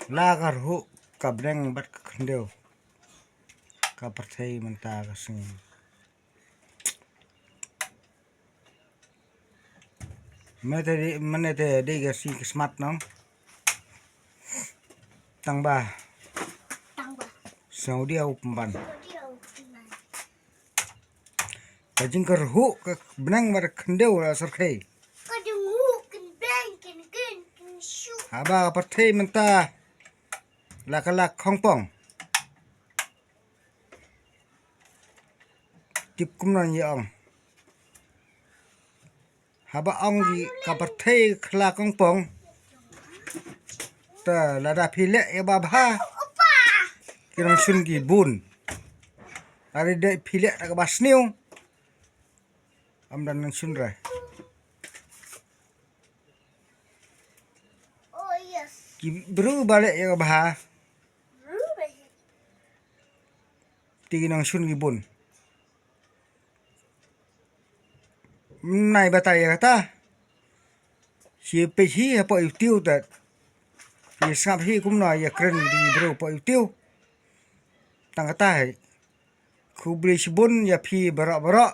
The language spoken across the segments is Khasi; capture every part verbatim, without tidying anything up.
La ka rhuh ka bneng bad ka khyndew. Ka pyrthei mynta ka sngi. Mynne te dei, mynne te dei ka sngi Christmas nong. Tang ba. Tang ba. Sngewdiaw pynban. Sngewdiaw pynban. Ka jingkyrhuh ka bneng bad ka khyndew la syrkhei. Ka jingkyrhuh ka bneng kan kan kan shu. Haba ka pyrthei mynta la ka la khongpong. Tip kumno ngi ong. Haba ong ki ka pyrthei ka la khongpong. Te lada phi leh ïa ba bha. Ki nang shun ki bun. Lada dei phi leh da kaba sniew. Am dan nang shun re. Oh, yes. Ki bru ba leh ïa ka bha. Bru ba leh. Te ki nang shun ki bun. Nai batai ïa kata. Shi peit hi hapoh YouTube tat. Ïa sngap hi kumno ïa kren di bru hapoh YouTube. Tang kata hi. Khublei shibun ïa phi baroh baroh.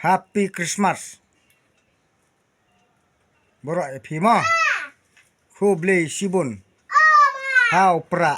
Happy Christmas. Baroh ïa phi mo. Khublei shibun. Hau pra.